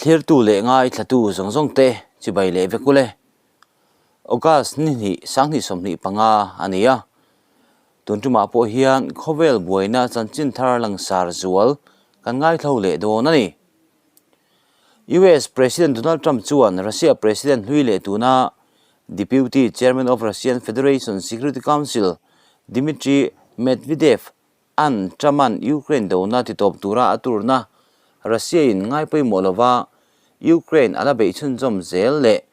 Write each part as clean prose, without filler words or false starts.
Thlirtu leh ngaithlatu zawng zawng te chibai leh vek ule. August ni hnih sanghnih 25 a ni a. Tun tumah pawh hian khawvel buaina chanchin thar langsar zual kan ngaithlo leh dawn a ni. US President Donald Trump chuan Russia President hlui leh tuna Deputy Chairman of Russian Federation Security Council Dmitry Medvedev An Truman Ukraine dona titawp tura a turna Russia-in ngai pawimawh lova Ukraine a la beih chhunzawm zel leh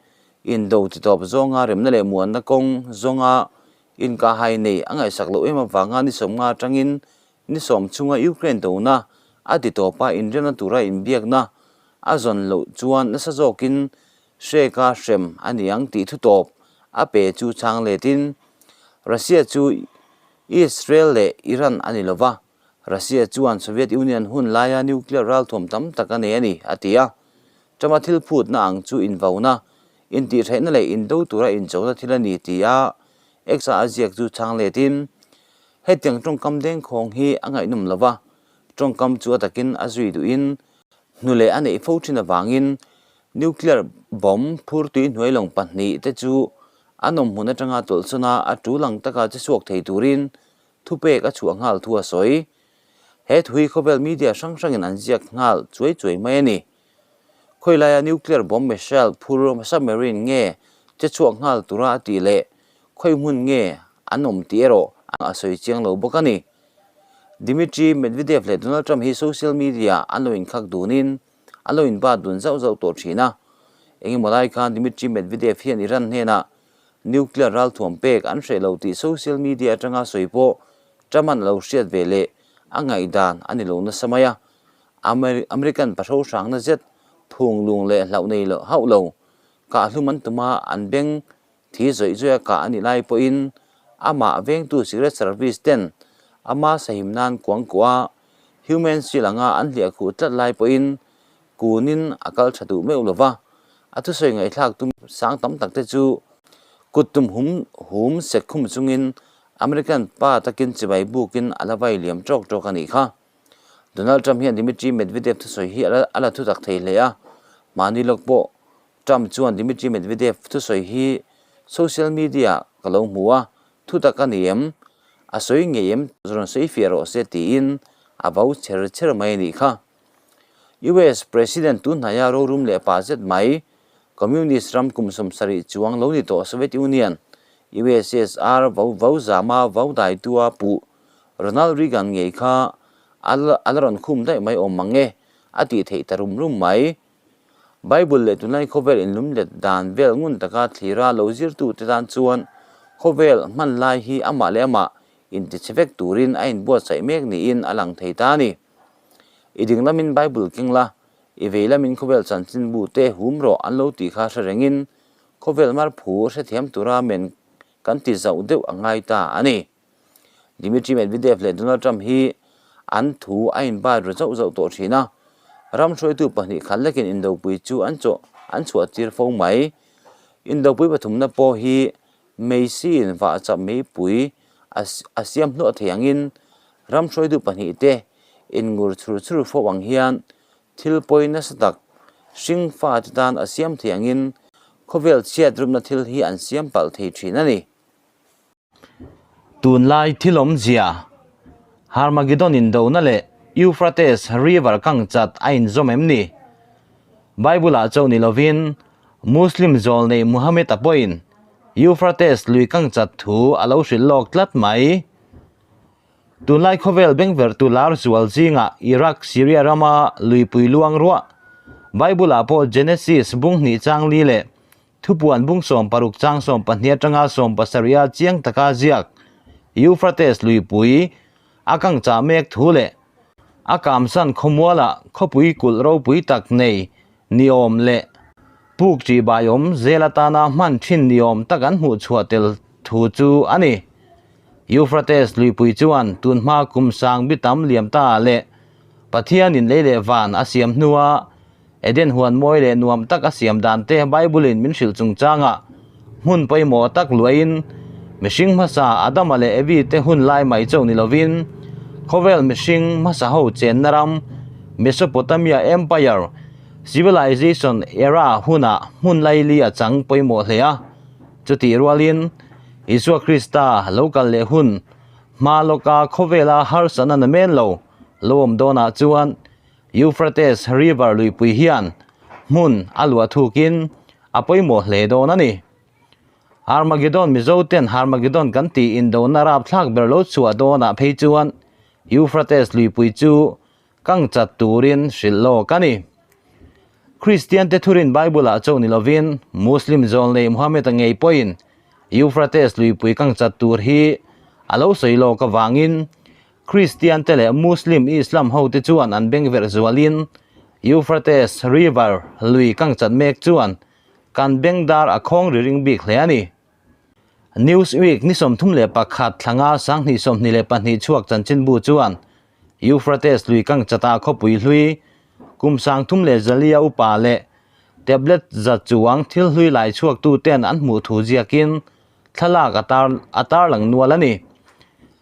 indo titawp zawnga remna leh muanna kawng zawnga inkahhai nei a ngaihsak loh em avanga ni 50 atangin ni 10 chhunga Ukraine dona a titawpa inremna tura inbiakna a zawn loh chuan nasa zawkin hreka hrem a ni ang tih thutawp a pe chu chhang letin Russia chu Israel leh Iran a ni lova, Russia chuan Soviet Union hun laia nuclear ralthuam tam tak a nei a ni, a ti a. Trump-a thil phutna ang chu invauna, intihtheihna leh indo tura inchona thil a ni ti a X-a a ziak chu chhang letin, Hetiang tawngkam dengkhawng hi a ngaihnawm lova, tawngkam chu a takin a zui duhin hnu leh a neih fo thin avangin nuclear bomb phurtui hnuai lawng pahnih te chu An awm hmun atanga tawlhsawna a tul ang taka che chhuak thei turin thupek a chhuah nghal thu a sawi. He thu hi khawvel media hrang hrangin an ziak nghal chuai chuai mai a ni. Khawilaia nuclear bomb missile phur submarine nge che chhuak nghal tura a tih leh khawi hmun nge an awm tih erawh a sawi chiang lo bawk a ni. Dmitry Medvedev leh Donald Trump hi social media an lo inkhak dunin a lo inbat dun zauh zauh tawh thin a. Engemaw lai khan Dmitry Medvedev hian Iran hnenah nuclear ralthuam pek an hreh lo tih social media atanga sawi pawh Trump-a'n a lo hriat ve leh a ngaihdan a ni lo nasa mai a. American pahro hrangna zet phung lung leh hlauh nei hauh lo kah hlum an tum a, an beng thi zawih zawih a kah a nih lai pawhin amah vengtu Secret Service ten ama sahim nan kuangkuah Human shield anga an hliah khuh tlat lai pawhin kunin a kal tha duh meuh lova, a thusawi ngaihthlak tum sang tam tak te chu kut tum hum hum sek khum chungin American pa takin chibai bukin a la vai liam tawk tawk a nih kha. Donald Trump hian Dmitry Medvedev thusawi hi a la thutak thei hle a, mahni lawk pawh Trump chuan Dmitry Medvedev thusawi hi social media ka lo hmu a, thutak a ni em? A sawi ngei em? Rawn sawi fiah rawh se tiin a vau cher cher mai a nih kha. US President tunhnaia rorum leh pa zet mai, Communist ram kum 70 chuang lo ni tawh Soviet Union, USSR, vau vau zama vau daitua puh Ronald Reagan ngei kha a la rawn khum daih mai awm mang e a tih theih ta rum rum mai. Bible leh tunlai khawvel inlumlet dan vel ngun taka thlira lo zirtute tan chuan khawvel hman lai hi amah leh amah intichhe vek turin a inbuatsaih mek niin a lang thei ta a ni. I ding lamin Bible keng la, i vei lamin khawvel chanchinbu te hum rawh an lo tih kha hre rengin khawvel marphu hrethiam tura men kan ti zauh deuh a ngai ta a ni. Dmitry Medvedev leh Donald Trump hi an thu a inbat ru zauh zauh tawh thin a, ram hruaitu pahnih khat lekin indopui chu an chawh an chhuah tir fo mai. Indopui pathumna pawh hi Meisiin vah chap meipui a siam hluah thei angin ram hruaitu pahnih te inngur chhur chhur fo ang hian thil pawi nasa tak hring fate tan a siam thei angin khawvel chhiat rupna thil hi an siam palh thei thin a ni. Tunlai thil awmzia, Harmagedon indona leh Euphrates River kang chat a inzawm em ni? Bible-ah chauh ni lovin, Muslim zawlnei Muhammad-a pawhin Euphrates lui kang chat thu a lo hrilh lawk tlat mai. Tunlai khawvel bengverhtu lar zual zingah Iraq, Syria rama luipui luang ruah, Bible-ah pawh Genesis bung hnih chang li leh Thupuan bung 60 chang 12 atanga 17 a chiang taka ziak Euphrates luipui a kang chah mek thu leh a kamsan khawmualah khawpui kulh ropui tak nei niawm leh puk ṭihbaiawm zel atana hman ṭhin niawm tak an hmuh chhuah tel thu chu a ni. Euphrates luipui chuan tunhma kum sang bi tam liam ta leh Pathianin lei leh van a siam hnua Eden huan mawi leh nuam tak a siam dan te Bible-in min hrilh chungchangah hmun pawimawh tak luahin mihring hmasa Adama leh Evi te hun lai mai chauh ni lovin khawvel mihring hmasa ho chenna ram Mesopotamia Empire Civilization era hunah hmun laili a chang pawimawh hle a. Chutih rualin Isua Krista lo kal leh hun hma lawka khawvela harsatna na men lo lo awm dawnah chuan Euphrates River luipui hian hmun a luah thukin a pawimawh hle dawn a ni. Armageddon Mizoten Harmageddon kan tih indona rapthlak ber lo chhuah dawnah phei chuan Euphrates luipui chu kang chat turin hrilh lawk a ni. Kristiante thurin Bible-ah chauh ni lovin Muslim zawlnei Muhammad-a ngei pawhin Euphrates luipui kang chat tur hi a lo sawi lawk avangin Kristiante leh Muslim Islam hote chuan an bengverh zualin Euphrates River lui kang chat mek chuan kan bengdar a khawng ri ring bik hle a ni. Newsweek ni 31 thlanga 2022 chhuak chanchinbu chuan Euphrates lui kang chata khawpui hlui kum 34 upa leh tablet za chuang thil hlui lai chhuak tu ten an hmuh thu ziakin thlalak a tar a tarlang nual a ni.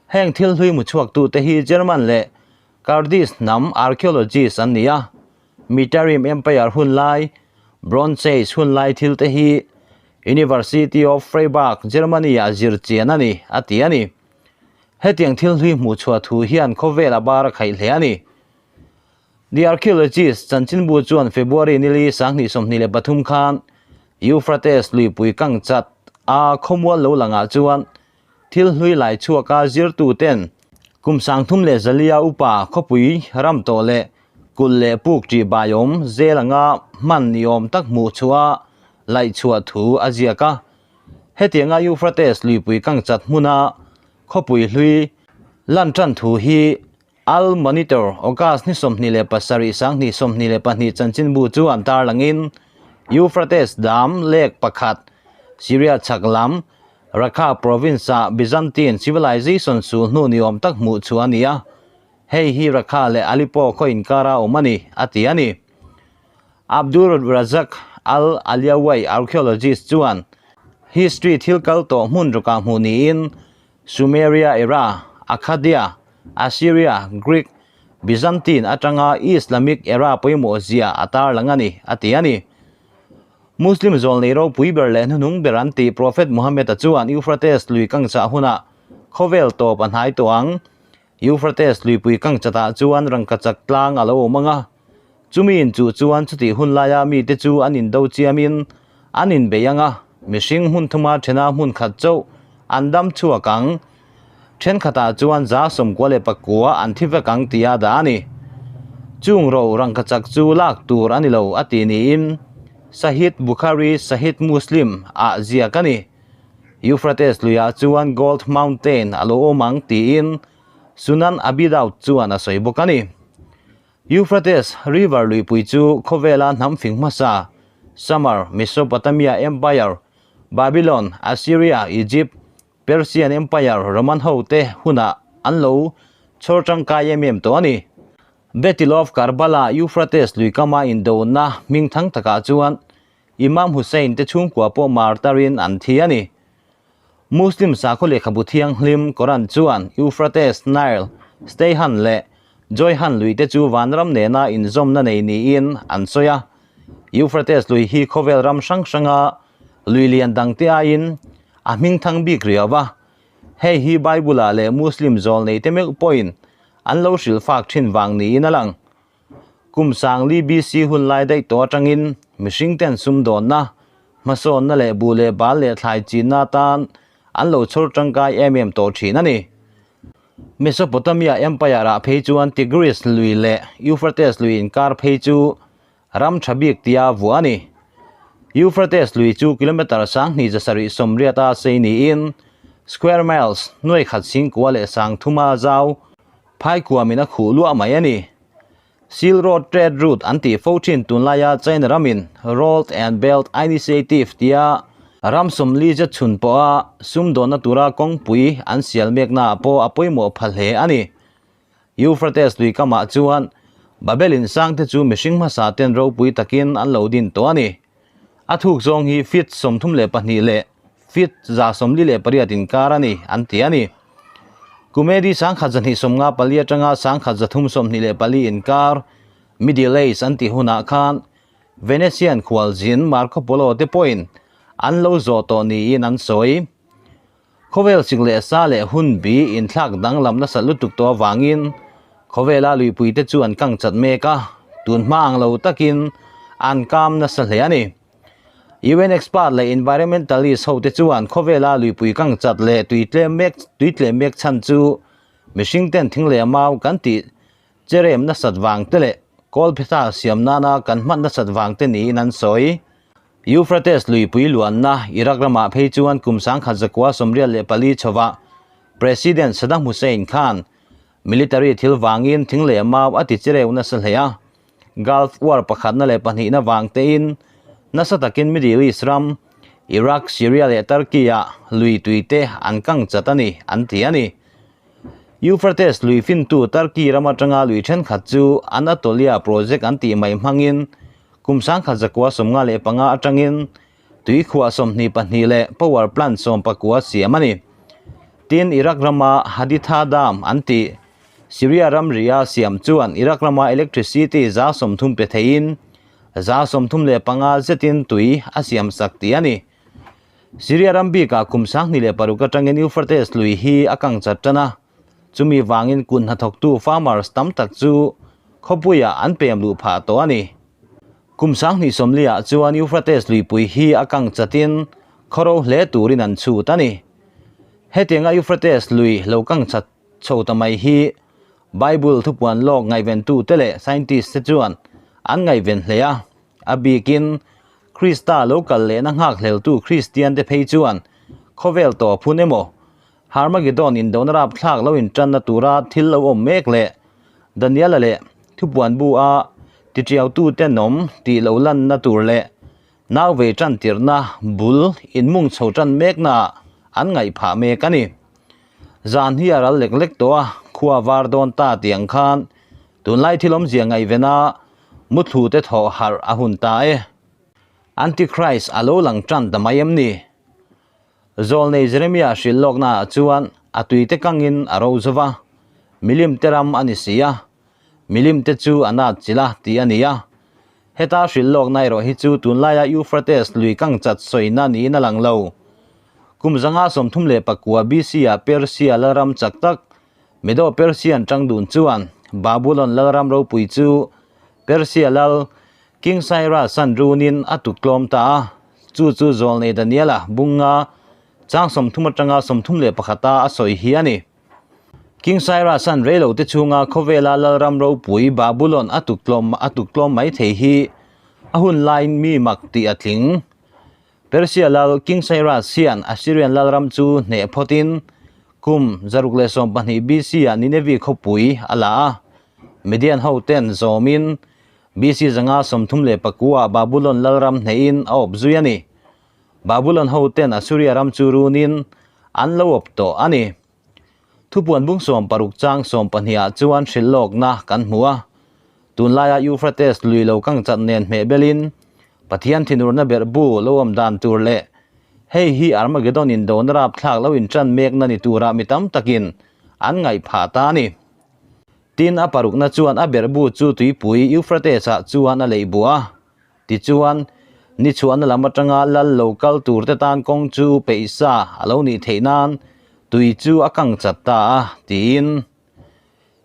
Heng thil hlui hmu chhuak tu te hi German leh Kurdish hnam archaeologist an ni a, Mitarim Empire hun lai, Bronze Age hun lai thil te hi University of Freiburg, Germany ah zir chian a ni, a ti a ni. Hetiang thil hlui hmuh chhuah thu hian khawvel a bar a khaih hle a ni. The Archaeologist chanchinbu chuan February nili 2023 khan Euphrates luipui kang chat a khawmual lo langah chuan thil hlui lai chhuaka zirtuten kum 34 upa khawpui ram tawh leh kulh leh puk tih baiawm zel anga hman ni awm tak hmuh chhuah laih chhuah thu a ziak a. Hetianga Euphrates luipui kang chat hmuna khawpui hlui lan tan thu hi Al Monitor, August ni 27 2022 chanchinbu chu an tarlangin Euphrates Dam lek pakhat, Syria chhak lam, Raqqa province-ah Byzantine civilization sul hnu ni awm tak hmuh chu a ni a, hei hi Raqqa leh Aleppo khaw inkara awm a ni, a ti a ni. Abdul Razak Al-Aliawai archaeologist chuan history thil kal tawh hmun rukah hmuh niin Sumeria era, Akkadia, Assyria, Greek, Byzantine atanga Islamic era pawimawh zia a tarlang a ni, a ti a ni. Muslim zawlnei ropui ber leh hnuhnung ber an tih Prophet Muhammad-a chuan Euphrates lui kangchah hunah khawvel tawp a hnai tawh ang. Euphrates luipui kangchatah chuan rangkachak tlang a lo awm ang a, Chumi in chuh chuan chutih hun laia mite chu an indo chiamin an inbei ang a, mihring hmun thuma thena hmun khat chauh an dam chhuak ang. Thenkhatah chuan 99 an thi vek ang tia dah a ni. Chung ro rangkachak chu lak tur a ni lo a ti niin Sahih Bukhari, Sahih Muslim ah ziak a ni. Euphrates luiah chuan Gold Mountain a lo awm ang tiin Sunan Abi Daud chuan a sawi bawk a ni. Euphrates River luipui chu khawvela hnam fing hmasa, Sumer, Mesopotamia Empire, Babylon, Assyria, Egypt, Persian Empire, Roman ho te hunah an lo chhawr tangkai em em tawh a ni. Battle of Karbala, Euphrates lui kama indona hming thang takah chuan Imam Hussein te chhungkua pawh martarin an thi a ni. Muslim sakhaw lehkhabu thianghlim Quran chuan Euphrates, Nile, Steihan leh Joihan lui te chu vanram nena inzawmna nei niin an sawi a. Euphrates lui hi khawvel ram hrang hranga lui lian dangte aiin a hming thang bik riau va. Hei hi Bible-ah leh Muslim zawl neite meuh pawhin an lo hrilh fak thin vang niin a lang. Kum 4000 BC hun lai daih tawh atangin mihring ten sumdawnna, hmasawnna leh buh leh bal leh thlai chinna atan an lo chhawr tangkai em em tawh thin a ni. Mesopotamia Empire-ah phei chuan Tigris lui leh Euphrates lui inkar phei chu ram tha bik tia vuah a ni. Euphrates lui chu kilometre 2780 a sei niin square miles nuaikhat singkua leh sangthuma zau Phaikuamin a khuh luah mai a ni. Silk Road Trade Route an tih fo thin tunlaia China ramin Road and Belt Initiative tia ram 40 zet chhun pawha sumdawnna tura kawngpui an sial meknaah pawh a pawimawh pha hle a ni. Euphrates lui kamah chuan Babel in sangte chu mihring hmasa ten ropui takin an lo din tawh a ni. A thuk zawng hi feet 32 leh feet 148 inkar a ni an ti a ni. Kumedi 1254 atanga 1324 inkar Middle Age an tih hunah khan. Venetian khualzin Marco Polo te pawhin an lo zawh tawh niin an sawi. Khawvel sik leh sa leh hun bi inthlak danglam nasa lutuk tawh avangin khawvela luipuite chu an kang chat mek a, tun hma ang lo takin an kam nasa hle a ni. UN expert leh environmentalist hote chuan khawvela luipui kang chat leh tui tlem mek tui tlem mek chhan chu mihring ten thing leh mau kan tih cherem nasat vang te leh kawlphetha siam nana kan hman nasat vang te niin an sawi. Euphrates luipui luanna Iraq ramah phei chuan kum sangkhat zakua 84 chhovah President Saddam Hussein khan military thil vangin thing leh mau a ti chereu nasa hle a. Gulf War pakhatna leh pahnihna vang tein nasa takin Middle East ram, Iraq, Syria leh Turkey-ah lui tui te an kang chat a ni, an ti a ni. Euphrates lui fintu Turkey ram atanga lui thenkhat chu Anatolia Project an tih mai hmangin Kum sangkhat zakua 55 atangin tui khuah 22 leh power plant 19 siam a ni. Tin, Iraq rama Haditha Dam an tih Syria ramria siam chuan Iraq rama electricity 30% pe theiin 35% zetin tui a siam sak tih a ni. Syria ram bikah kum 2006 atangin Euphrates lui hi a kang chat tan a. Chumi vangin kut hnathawktu farmers tam tak chu khawpuiah an pem luh phah tawh a ni. Kum 2040 ah chuan Euphrates luipui hi a kang chatin khawro hle turin an chhut a ni. Hetianga Euphrates lui lo kang chat chho ta mai hi Bible thupuan lawk ngaihventute leh scientist te chuan an ngaihven hle a. A bikin Krista lo kal lehna nghakhleltu Kristian te phei chuan khawvel tawp hun emaw Harmagedon indona rapthlak lo intanna tura thil lo awm mek leh Daniela leh thupuan bu a tiṭiautute nawm tih lo lanna tur leh nau vei tan tirhna bul inmung chho tan meknaah an ngaih phah mek a ni. Zan hi a ral lek lek tawh a, khua var dawn ta tih ang khan tunlai thil awmzia ngaihvena muthlu te thawh harh a hun ta e. Antichrist a lo lang tan ta mai em ni? Zawlnei Jeremia hrilh lawknaah chuan a tuite kangin a ro zo va, milimte ram a ni si a, milimte chu a nat chilh a tih a ni a. Heta hrilh lawkna erawh hi chu tunlaia Euphrates lui kang chat sawina niin a lang lo. Kum 539 BC-ah Persia lalram chak tak Medo-Persian tangdun chuan Babulon lalram ropui chu Persia lal King Cyrus-a'n runin a tuktlawm ta a. Chu chu Zawlnei Daniela bunga chang 30 atanga 31 a sawi hi a ni. King Cyrus-a'n reilote chhunga khawvela lalram ropui Babulon a tuktlawm a tuktlawm mai thei hi a hun laiin mi mak tih a tling. Persia lal King Cyrus hian Assyrian lalram chu hneh phawtin kum 612 BC-ah Nineveh khawpui a la a. Median hoten zawmin BC 539 ah Babulon lalram hnehin a awp zui a ni. Babulon hoten Assuria ram chu runin an lo awp tawh a ni. Thupuan bung 60 chang 12 ah chuan hrilh lawkna kan hmu a. Tunlaia Euphrates lui lo kang chat nen hmeh belin Pathian thinurna berh bu lo awm dan tur leh hei hi Armageddon indona rapthlak lo intan mekna ni tura mi tam takin an ngaih phah ta a ni. Tin, a parukna chuan a berh bu chu tuipui Euphrates-ah chuan a leih buah a. Tichuan, ni chhuahna lam atanga lal lo kal turte tan kawng chu peih sa a lo nih theih nan tui chu a kang chat ta a, tiin.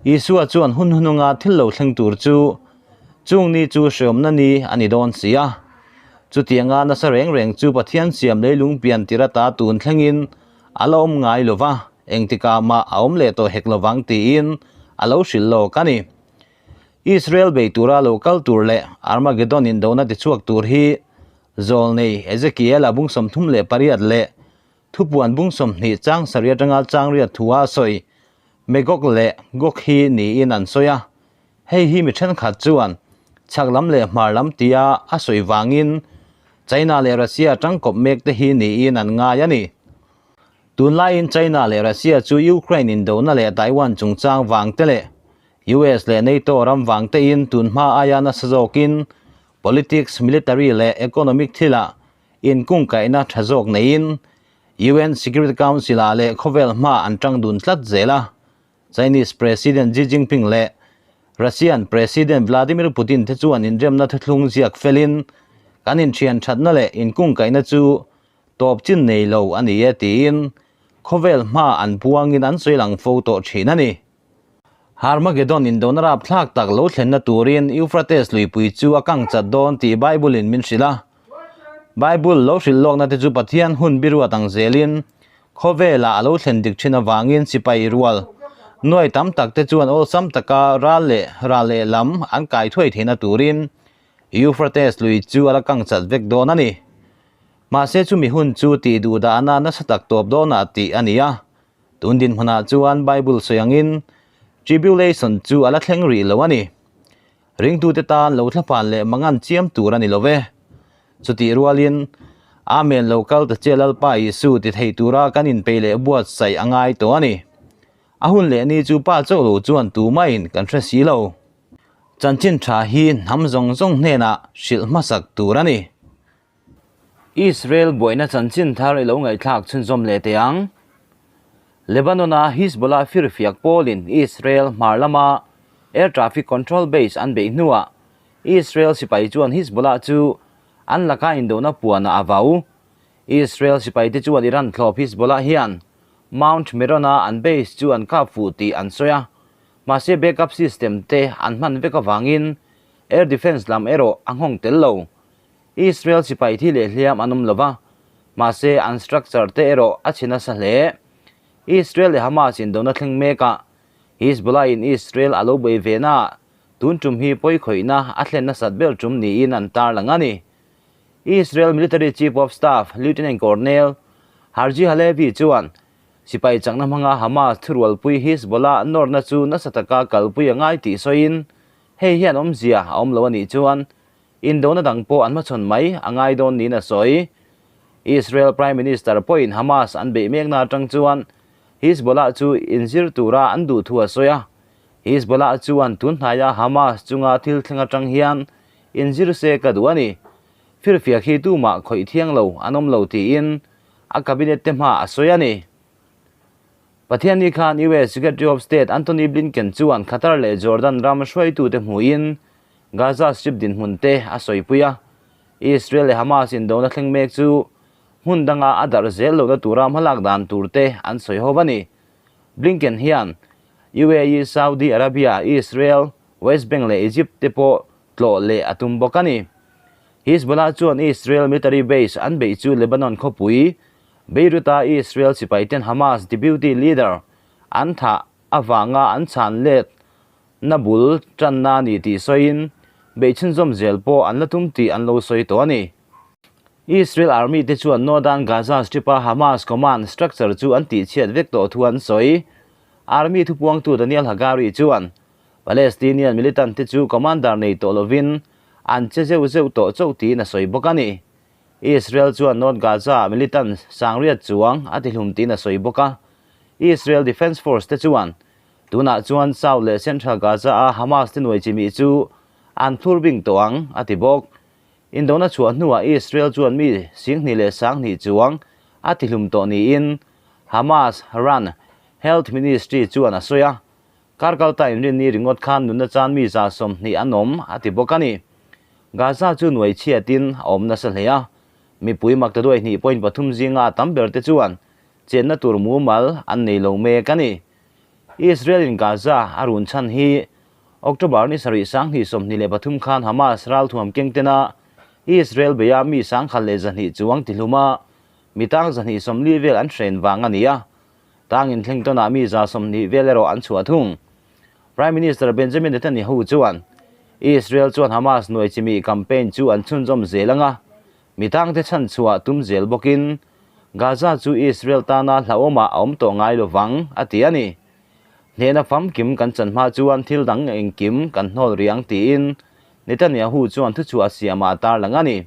Isua chuan hun hununga thil lo thleng tur chu chung ni chu hreawmna ni a ni dawn si a. Chutianga nasa reng reng chu Pathian siam leilung pian tir ata tun thlengin a la awm ngai lo va, engtikah mah a awm leh tawh hek lo vang tiin a lo hrilh lawk a ni. Israel bei tura lo kal tur leh Armageddon indona tichhuak tur hi Zawlnei Ezekiel-a bung 38 leh Thupuan bung 20 chang sarih atanga chang riat thua a sawi Magog leh Gog hi niin an sawi a. Hei hi mi thenkhat chuan chhak lam leh hmar lam tia a sawi vangin China leh Russia tangkawp mek te hi niin an ngai a ni. Tunlaiin China leh Russia chu Ukraine indona leh Taiwan chungchang vang te leh US leh NATO ram vang tein tunhma aia nasa zawkin politics, military leh economic thilah inkungkaihna tha zawk neiin UN Security Council-ah leh khawvel hma an tang dun tlat zel a. Chinese President Xi Jinping leh Russian President Vladimir Putin te chuan inremna thuthlung ziak felin kan inthian thatna leh inkungkaihna chu tawp chin nei lo a ni e tiin khawvel hma an puangin an sawi lang fo tawh thin a ni. Harmagedon indona rapthlak tak lo thlenna turin Euphrates luipui chu a kang chat dawn tih Bible-in min hrilh a. Bible lo hrilh lawkna te chu Pathian hun biruat ang zelin khawvelah a lo thlen dik thin avangin sipai rual nuai tam tak te chuan awlsam taka ral leh ral lehlam an kai thuai theihna turin Euphrates lui chu a la kang chat vek dawn a ni. Mahse chumi hun chu tih duh dahna nasa tak tawp dawnah tih a ni a. Tun dinhmunah chuan Bible sawi angin tribulation chu a la thleng rih lo a ni. Ringtute tan lo thlaphan leh mangan chiam tur a ni lo ve. Chutih rualin, Amen lo kal ta che Lalpa Isu ti thei tura kan inpeih leh buatsaih a ngai tawh a ni. A hun leh ni chu Pa chauh lo chuan tumaiin kan hre si lo. Chanchin tha hi hnam zawng zawng hnenah hrilh hmasak tur a ni. Israel buaina chanchin thar i lo ngaihthlak chhunzawm leh teh ang. Lebanon-a Hizbollah firfiak pawlin Israel hmar lama air traffic control base an beih hnuah Israel sipai chuan Hizbollah chu an laka indona puanah a vau. Israel sipaite chuan Iran thlawp Hizbollah hian Mount Meron-a an base chu an kap fuh tih an sawi a, mahse backup system te an hman vek avangin air defence lam erawh a nghawng tel lo. Israel sipai thi leh hliam an awm lo va, mahse an structure te erawh a chhe nasa hle. Israel leh Hamas indona thleng mekah Hizbollah in Israel a lo bei ve naah tun tum hi pawi khawihna a thlen nasat ber tum niin an tarlang a ni. Israel Military Chief of Staff Lieutenant Colonel Herzi Halevi chuan sipai chakna hmanga Hamas thurualpui Hizbollah nawrna chu nasa taka kalpui a ngai tih sawiin hei hian awmzia a awm lo a nih chuan Indona dang pawh an hmachhawn mai a ngai dawn niin a sawi. Israel Prime Minister pawhin Hamas an beih mekna atang chuan Hizbollah chu inzir tura an duh thu a sawi a. Hizbollah chuan tun hnaia Hamas chunga thil thleng atang hian inzir se ka duh a ni. Firfiak hi tumah khawih thiang lo an awm lo tiin a cabinet te hma a sawi a ni. Pathianni khan US Secretary of State Antony Blinken chuan Qatar leh Jordan ram hruaitute hmuhin Gaza Strip dinhmun te a sawipui a, Israel leh Hamas indona thleng mek chu hmun danga a darh zel lohna tura hmalak dan tur te an sawi ho a ni. Blinken hian UAE, Saudi Arabia, Israel, West Bank leh Egypt te pawh tlawh leh a tum bawk a ni. Hizbollah chuan Israel military base an beih chu Lebanon khawpui Beirut-a Israel sipaiten Hamas deputy leader an thah avanga an chhan let na bul tanna a ni tih sawiin beih chhunzawm zel pawh an la tum tih an lo sawi tawh a ni. Israel Army te chuan Northern Gaza Strip-a Hamas command structure chu an tihchhiat vek tawh thu an sawi. Army thupuangtu Daniel Hagari chuan Palestinian militant te chu commander nei tawh lovin an che zeuh zeuh tawh chauh tiin a sawi bawk a ni. Israel chuan North Gaza-ah militant sangriat chuang a tihlum tiin a sawi bawk a. Israel Defence Force te chuan Tunah chuan South leh Central Gaza-a Hamas te nuai chimih chu an thlur bing tawh ang, a ti bawk. Indona chhuah hnuah Israel chuan mi singhnih leh sanghnih chuang a tihlum tawh niin Hamas run Health Ministry chuan a sawi a. Kar kalta inrinni ringawt khan nunna chan mi 20 an awm, a ti bawk a ni. Gaza chu nuai chhiatin a awm nasa hle a, mipui maktaduai hnih point pathum zinga a tam ber te chuan chenna tur mumal an nei lo mek a ni. Israel-in Gaza a run chhan hi October ni sarih 2023 khan Hamas ralthuam keng tena Israel beia mi 1,200 chuang tihlum a, mi tang 240 vel an hren vang a ni a, tang inthleng tawnah mi 120 vel erawh an chhuah thung. Prime Minister Benjamin Netanyahu chuan Israel chuan Hamas nuai chimih campaign chu an chhunzawm zel ang a, Mi tangte chhan chhuah tum zel bawkin Gaza chu Israel tana hlauhawmah a awm tawh ngai lo vang, a ti a ni. Hnehna famkim kan chan hma chuan thil dang engkim kan hnawl rih ang tiin Netanyahu chuan thuchhuah siamah a tarlang a ni.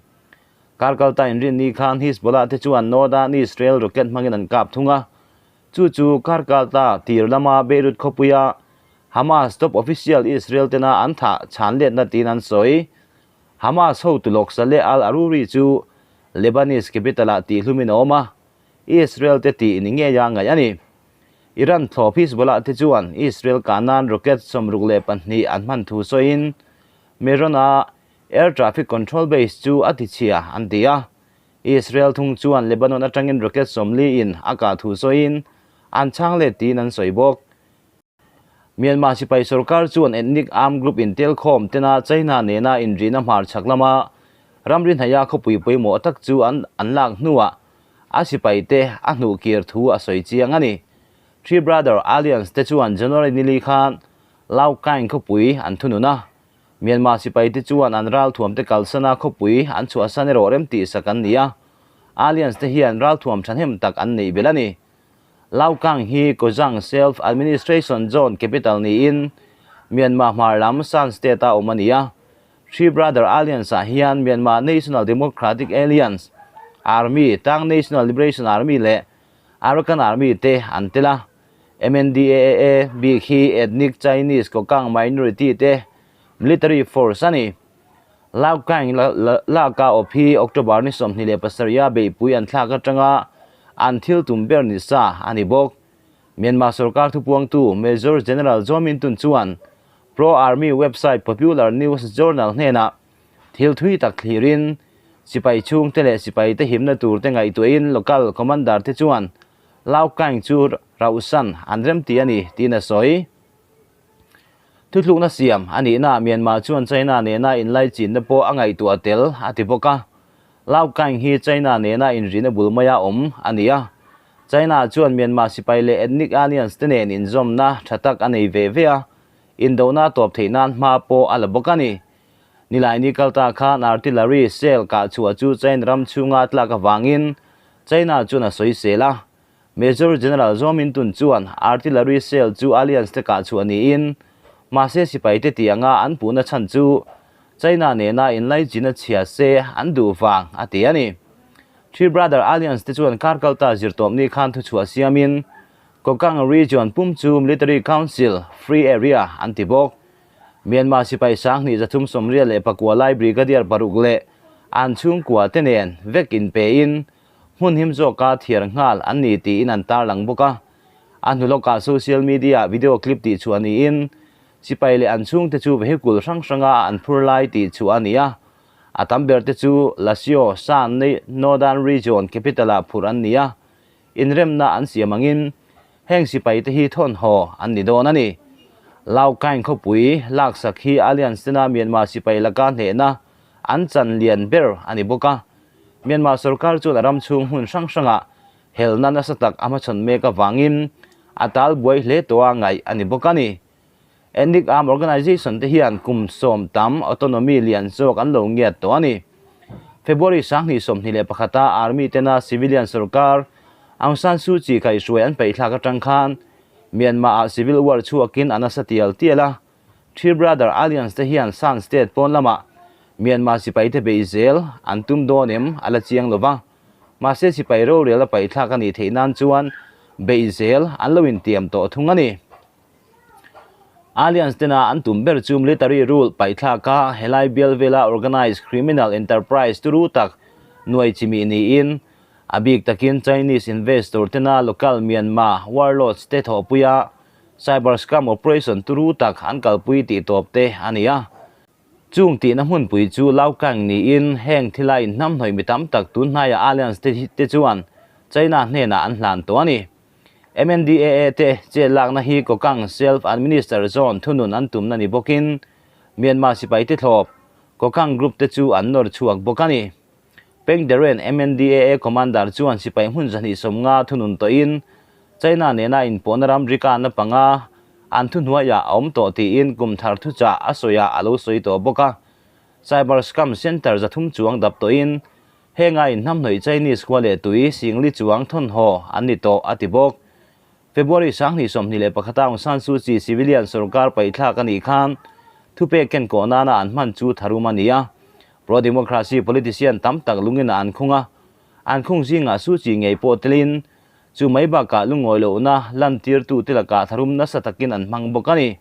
Kar kalta inrinni khan Hizbollah te chuan Northern Israel rocket hmangin an kap thung a, chu chu kar kalta tir lama Beirut khawpuia Hamas top official Israel tena an thah chhan letna tiin an sawi. Hamas hotu lawk Saleh al-Aruri chu Lebanese capital-ah tihhlumin a awm a, Israel te tih ni ngeia ngaih a ni. Iran thlawp Hizbollah te chuan Israel kah nan rocket 62 an hman thu sawiin Meron-a air traffic control base chu a tichhia an ti a. Israel thung chuan Lebanon atangin rocket 40 in a kah thu sawiin an chhang let tiin an sawi bawk. Myanmar sipai sorkar chuan ethnic armed group intelkhawm tena China nena inrihna hmar chhak lama ramri hnaia khawpui pawimawh tak chu an an lak hnuah a sipaite a hnuh kir thu a sawi chiang a ni. Three Brother Alliance te chuan January nili khan Laukkaing khawpui an thunun a, Myanmar sipaite chuan an ralthuamte kalsana khawpui an chhuahsan erawh rem tihsak an ni a, Alliance te hian ralthuam thahnem tak an neih belh a ni. Laukang hi Kozang Self-Administration Zone capital niin Myanmar hmar lam Shan State-a awm a ni a. Three Brother Alliance-ah hian Myanmar National Democratic Alliance, Army, Tang National Liberation Army leh Arakan Army te an tel a. MNDAA bik hi ethnic Chinese Kokang minority te military force a ni. Laukkaing laka awp hi October ni 27 a beihpui an thlak atanga an thil tum ber ni sa a ni bawk. Myanmar sorkar thupuangtu Major General Zaw Min Tun chuan pro-army website Popular News Journal hnenah thil thui tak thlirin sipai chhungte leh sipaite himna turte ngaihtuahin local commander te chuan Laukkaing chu rauhsan an remti a ni tiin a sawi. Thuthlukna siam a nihna Myanmar chuan China nena inlaichinna pawh a ngaihtuah tel a ti bawk a. Laukkaing hi China nena inrihna bul maia awm a ni a. China chuan Myanmar sipai leh ethnic alliance te nen inzawmna tha tak a nei ve ve a, indona tawp theih nan hma pawh a la bawk a ni. Nilaini kalta khan artillery shell kah chhuah chu China ram chhunga tlak avangin China chuan a sawisel a. Major General Zaw Min Tun chuan artillery shell chu alliance te kah chhuah niin, mahse sipai te tih anga an puhna chhan chu China nena inlaichin a chhia se an duh vang a ti a ni. Three Brother Alliance te chuan kar kalta zirtawpni khan thuchhuah siamin Kokang Region pum chu Military Council Free Area an ti bawk. Myanmar sipai 2389 lai Brigadier paruk leh an chhungkua te nen vek inpein Hmun him zawka thiar nghal an ni tiin an tarlang bawk a. A hnu lawkah social media-ah video clip tih chhuah niin sipai leh an chhungte chu vehicle hrang hranga an phur lai tih chhuah a ni a. A tam ber te chu Lashio, Shan Northern Region capital-ah phurh an ni a. Inremna an siam angin heng sipai te hi thawnhaw an ni dawn a ni. Laukkaing khawpui laksak hi Alliance tena Myanmar sipai laka hnehna an chan lian ber a ni bawk a. Myanmar sorkar chuan a ram chhung hmun hrang hrangah helna nasa tak a hmachhawn mek avangin a tal buai hle tawh a ngaih a ni bawk a ni. Ethnic Armed Organization te hian kum sawm tam autonomy lian zawk an lo ngiat tawh a ni. February 2021 a Army tena civilian sorkar Aung San Suu Kyi kaihhruai an peihthlak atang khan Myanmar ah civil war chhuakin a nasa tial tial a. Three Brother Alliance te hian Shan State pawn lamah Myanmar sipaite beih zel an tum dawn em a la chiang lo va, mahse sipai rorel a paihthlak a nih theih nan chuan beih zel an lo intiam tawh thung a ni. Alliance tena an tum ber chu military rule paihthlak a helai bial vela organised criminal enterprise turu tak nuai chimih niin a bik takin Chinese investor tena local Myanmar warlords te thawhpuia Cyber scam operation turu tak an kalpui tih tawp te a ni a. Chung tihna hmunpui chu Laukang niin heng thila inhnamhnawih mi tam tak tun hnaiah Alliance te te chuan China hnenah an hlan tawh a ni. MNDAA te chet lakna hi Kokang Self-Administer Zone thunun an tumna ni bawkin Myanmar sipai te thlawp Kokang Group te chu an nawr chhuak bawk a ni. Peng Deren MNDAA Commander chuan sipai hmun 250 thunun tawhin China nena inpawhna ramri kanna panga an thuhnuaiah a awm tawh tiin kum thar thuchah a sawiah a lo sawi tawh bawk a. Cyber scam center 300 chuang dap tawhin henga inhnamhnawih Chinese khua leh tui 4000 chuang thawnhaw an ni tawh a ti bawk. February 2021 Aung San Suu Kyi civilian sorkar paihthlak a nih khan thupek kenkawh nana an hman chu tharum a ni a. Pro-democracy politician tam tak lungin an khung a, an khung zingah Suu Kyi ngei pawh telin chu mai bakah lungawi lohna lantirtu te lakah tharum nasa takin an hmang bawk a ni.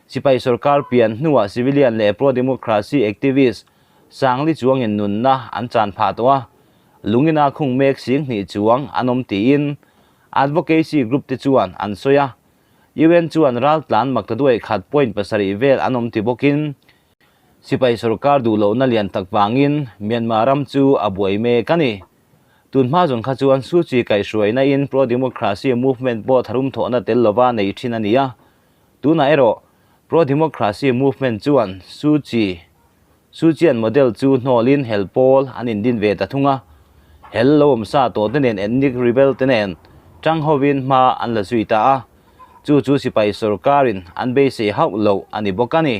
Sipai sorkar pian hnuah civilian leh pro-democracy activist 4000 chuangin nunna an chan phah tawh a, lungina khung mek 2000 chuang an awm tiin Advocacy group te chuan an sawi a. UN chuan raltlan maktaduai khat point pasarih vel an awm ti bawkin sipai sorkar duh lohna lian tak vangin Myanmar ram chu a buai mek a ni. Tun hma zawng kha chuan Suu Kyi kaihhruaina in pro-democracy movement pawh tharum thawhna tel lova nei thin a ni a. Tunah erawh pro-democracy movement chuan Suu Kyi Suu Kyi-an model chu hnawlin hel pawl an indin ve ta thung a. Hel lo awm sa tawh te nen ethnic rebel te nen tang hovin hma an la zui ta a. Chu chu sipai sorkarin an beisei hauh loh a ni bawk a ni.